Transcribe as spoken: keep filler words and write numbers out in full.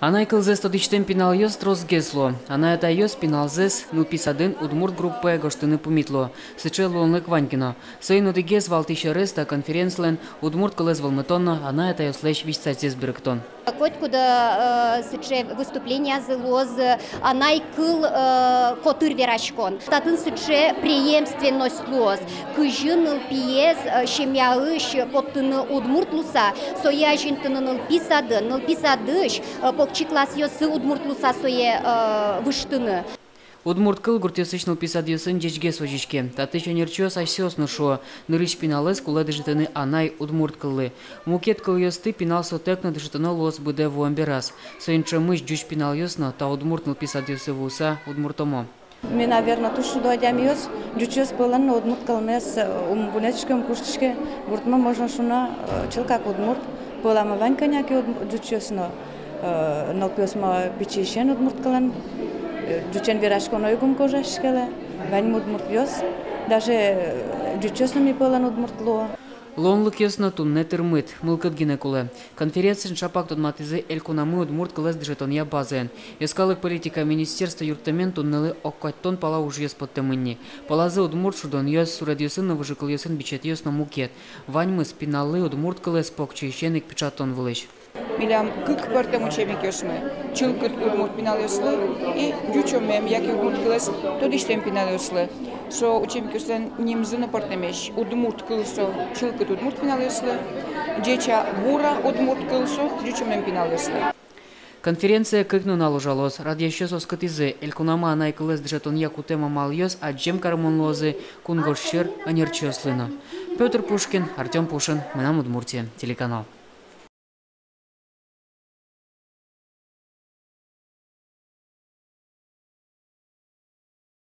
Анай кылзэс тодӥсьтэм пиналъёс тросгес луо. Анай-атайёс пиналзэс нылпи садын удмурт группае гожтыны пумит луо. Сыӵе луонлык вань ке но. Соин одӥгез валтӥсь сярысь та конференцилэн удмурт кылэз вӧлмытон но анай-атайёслэсь визьсазэс берыктон. Котькуд, э, сыӵе выступлениязы луоз, э, анай кыл, э, котыр вераськон. Татын сыӵе преемственность луоз. Кызьы нылпиез, э, семьяысь поттыны удмурт луса, сое азинтыны нылпи садын, нылпи садысь, э, покчи классъёсы удмурт луса сое, э, выжтыны. Удмурт кыл гуртъёсысь нылпи садъёсын ӟечгес возиське. Татысь ӧнерчиос асьсэос но шуо: нырысь пиналэз кулэ дышетыны анай удмурт кыллы. Мукет кылъёсты пинал сотэк но дышетоно луоз быдэ вуэм бераз. Соин ӵемысь ӟуч пиналъёс но та удмурт нылпи садъёсы вуыса удмуртомо. Ми, наверно, туж шудо адямиос, ӟучъёс пӧлын но удмурт кылмес, э, ум вунэтӥське, ум куштӥське, гуртмы, можно шуыны, э, чылкак удмурт. Пӧламы вань кӧня ке удм-, ӟучъёс но, э, нылпиосмы пичиысен удмурт кылын, э, ӟучен вераськоно ик ум кожаське лэ, ваньмы удмуртъёс, даже, э, ӟучъёс но ми пӧлын удмурт луо. Луонлыкъёс но туннэ тырмыт, мылкыд гинэ кулэ. Конференциын шапак тодматӥзы элькунамы удмурт кылэз дышетонъя базаен. Йӧскалык политика министерство юрттэмын, туннэлы ог куатьтон пала ужъёс поттэмын ни. Пӧлазы удмурт шудонъёс, суредъёсын но выжыкылъёсын бичетъёс но мукет. Ваньмыз пиналлы удмурт кылэз покчиысен ик пыӵатон вылысь. Милям кык пӧртэм учебникъёсмы: чылкыт удмурт пиналъёслы и ӟучомем яке удмурт кылэз тодӥсьтэм пиналъёслы. Со учебникъёслэн нимзы но пӧртэмесь: «Удмурт кыл» — со чылкыт удмурт пиналъёслы, «Ӟеч-а, бур-а удмурт кыл» — со ӟучомем пиналъёслы. Конференция кык нунал ужалоз. Радъясьёс оскытӥзы: элькунамы анай кылэз дышетонъя кутэм амалъёс адӟем карымон луозы кунгож сьӧр ӧнерчиослы но. Пётр Пушкин, Артём Пушин, «Мынам Удмуртие» телеканал.